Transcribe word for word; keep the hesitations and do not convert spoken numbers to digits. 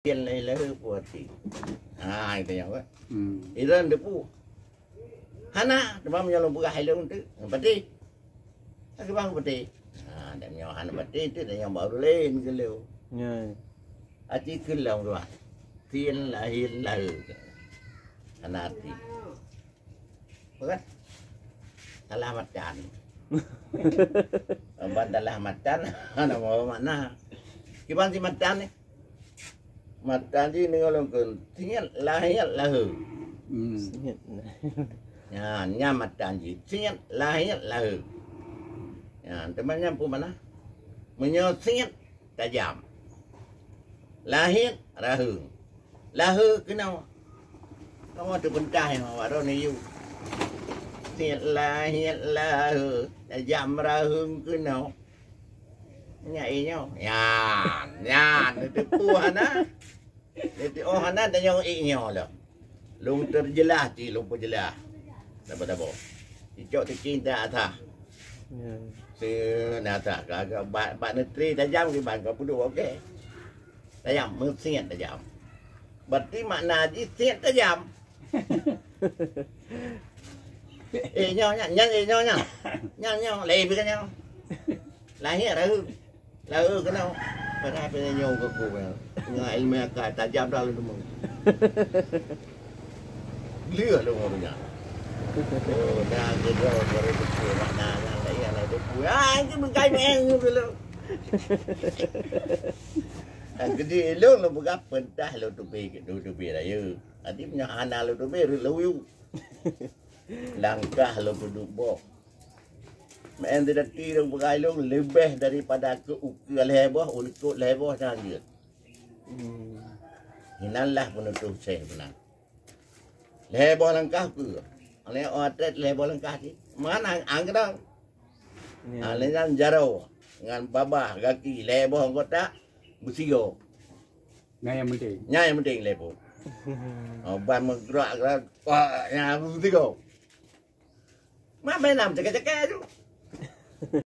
Pian lahé-lahé peue até. Ha, itu nyan, kan? Hmm. Iran depu. Hana, teuma meunyoe lôn peugah ilôn tu, pati. Aku bang pati. Ha, dan nyoe hana pati tu, dan nyoe baru lain ke lôn. Ya. Até keu lôn tu, ah. Pian lahé-lahé. Hana até. Bukan? Salah matan. Ban salah matan, hana bawa makna. Kiban si matan ni? Matan ji deungoe lôn kheun, singet lahé-lahé. Hmm. Singet. Nyan, nyan matan ji, singet lahé-lahé. Nyan, teuma nyan peue makna? Meunyoe singet tajam. Lahé raheueng. Lahé keunoe. Kamoe teupeutah nyang awak droe neuyue. Singet lahé-lahé, tajam raheueng keunoe. Nyan inyoe. Nyan, nyan, neuteupeue hana. Neuteupeue hana, tanyoe inyoe lom. Lôn teujeulaih cit, lôn peujeulaih. Dabo-dabo. Cicok teucinta asah. Ya. Seunasah ka, ka, bak, bak neutri tajam kiban ka peuduek, oke. Tajam, meusinget tajam. Berarti makna jih singet tajam. Eh, nyoe nyan, nyan, eh, nyoe nyan. Nyan, nyoe, laén beukan nyoe. Lahé raheueng. Lahé keunoe. Padahai pih nyoe keu ku, ngon ilmu nyang ka tajam dah lôn deungoe. Gleh lôn ngon nyan. Oh, dah keudroe baru beutôi makna nyan laén, laén beutôi. Ah, itu bukan main dulu. Dan gede ilong lôn peugah peutah lôn teubi, lôn teubi rayeuk. Jadi meunyoe hana lôn teubi, rhot lôn yue. Langkah lôn peuduek boh. Meu'en teudeungoe lôn peugah ilong leubeh daripada keu ukeue lhèe boh, u likot lhèe boh nyan jeuet. Hmm. Inan lah peunutôh seh meunan. Lhèe boh langkah ukeue. Alèh oh atlet lhèe boh langkah cit. Meunan ang-, ang keudang. Ya. Alèh nyan jaroe ngon babah gaki lhèe boh anggota beusigoe. Nyan nyang penting. Nyan nyang penting lhèe boh. Oh, ban meugerak-gerak, wah, nyan beusigoe. Ma main nam cakè-cakè tu.